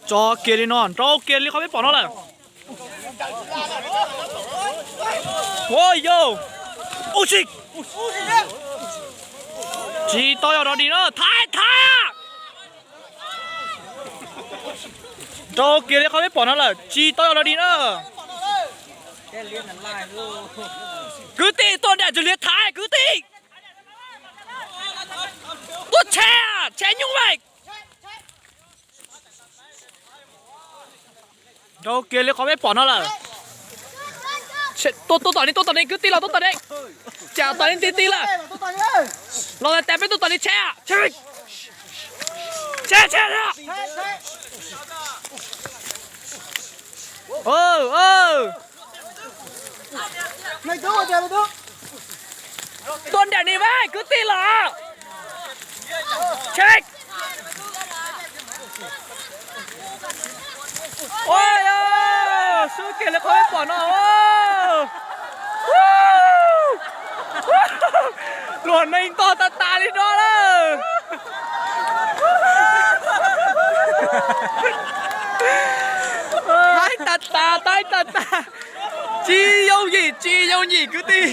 Tso kiag li no, nrau kiag li qhov peb pom no lawm. Ua yau, ub si, tsis tau yog dog dig na, thaiv thaiv. Nrau kiag li qhov peb pom no lawm, tsis tau yog dog dig na. Kwv tij tuaj nram tswv liab thaiv kwv tij. Tuaj tsheb, tsheb nyuj vais. Nrau kiag li qhov peb pom no lawm. Tuaj, tuaj tom ni, tuaj tom ni kwv tij los, tuaj tom ni. Tsam tom ni ti ti lawm. Los tas tas peb tuaj tom ni tsheb, tsheb, tsheb. Tuaj nram ni vas kwv tij los. Tsheb. Ua, swb kiag li qhov peb pom no. Luag neeg ntog tas tas li no lawm. Taib tas tas, taib tas tas. Tsis yooj yim, tsis yooj yim kwv tij.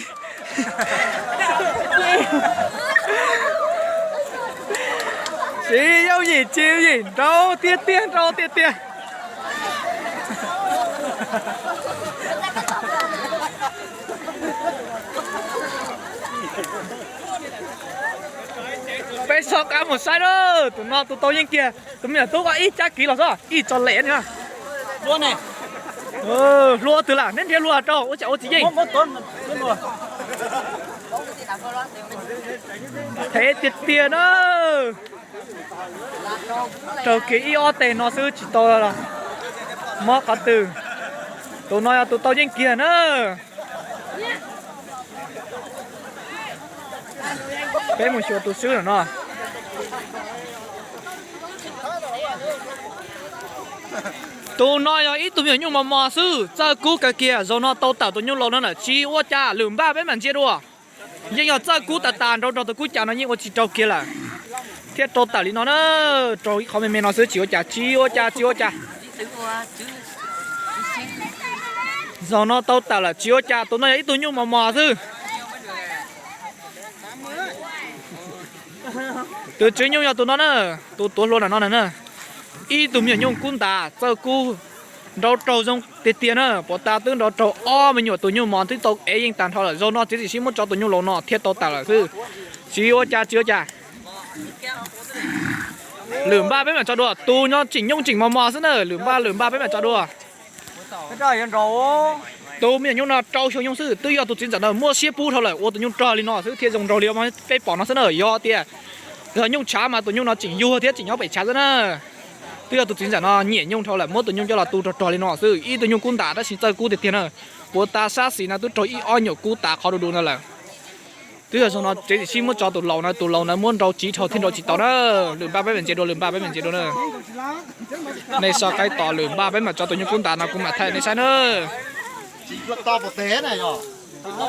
Tsis yooj yim, tsis yooj yim, nrau tiag tiag, nrau tiag tiag. Peb soj qab mus saib na, tus no tus tau yeej kiag, tus me nyuam tub ko ib cab kiv los xwb, ib tso lem ni. Hlua twg lam neb nrhiav hlua rau ua tsam ua tsis yeej. Hev tiag tiag na. Raug kiag ib ob teg no xwb tsis tau mob qhov twg. Tus no yog tus tau yeej kiag na. Peb mus xyuas tus swb no. Tus no yog ib tug me nyuam nyuj mos mos xwb, txawj kub kawg kiag, zaum no tau tawm tus nyuj laus no lawm tsis ua cas, lwm npaj peb mam ntsia dua. Yeej yog txawj kub tas tas, nrau nrog tus kub cas no yeej ua tsis raug kiag lawm. Thiaj rau tawm li no na, raug ib qhov me me no xwb tsis ua cas, tsis ua cas, tsis ua cas. Zaum no tau tawm lawm tsis ua cas, tus no yog ib tug nyuj mos mos xwb. Tus tswv nyuj yog tus no na, tus tuav hlua no na. Ib tug me nyuam nyuj kub ntas txawj kub, nrau raug zoo tiag tiag na, puas tas twb nrau raug ob me nyuam tus nyuj mos twb tau ev yeej tag nrho lawm, zaum no txiav txim siab muab tso tus nyuj laus no thiaj tau tawm lawm xwb. Tsis ua cas, tsis ua cas. Lwm npaj peb mam tso dua, tus no tseem nyuj tseem mos mos xwb na, lwm npaj, lwm npaj peb mam tso dua. Tus me nyuam nyuj no rau xyoo xwb, twb yog tus txiv ntxawm no muab siab pub dhau lawm ua tus nyuj rog li no xwb thiaj zoo nraug li peb pom no xwb na. Yog tias yog nyuj tshav mas tus nyuj no tseem yuag thiab tseem nyob pem tshav xwb na. Twb yog tus txiv ntxawm no nyiam nyuj dhau lawm muab tus nyuj coj los tu rog rog li no xwb, ib tug nyuj kub ntas tab sis txawj kub tiag tiag na. Puas tas sab xis no twb raug ib ob nyuam kub tas qhov du du no lawm. Twb yog zaum no txiav txim siab muab tso tus laus no, tus laus no muab nrau tsiv dhau thiaj nrau tsis tau na. Lwm npaj peb mam ntsia dua, lwm npaj peb mam ntsia dua na. Nej soj qab tos lwm npaj peb mam tso tus nyuj kub ntas no kuv mam thaij nej saib na.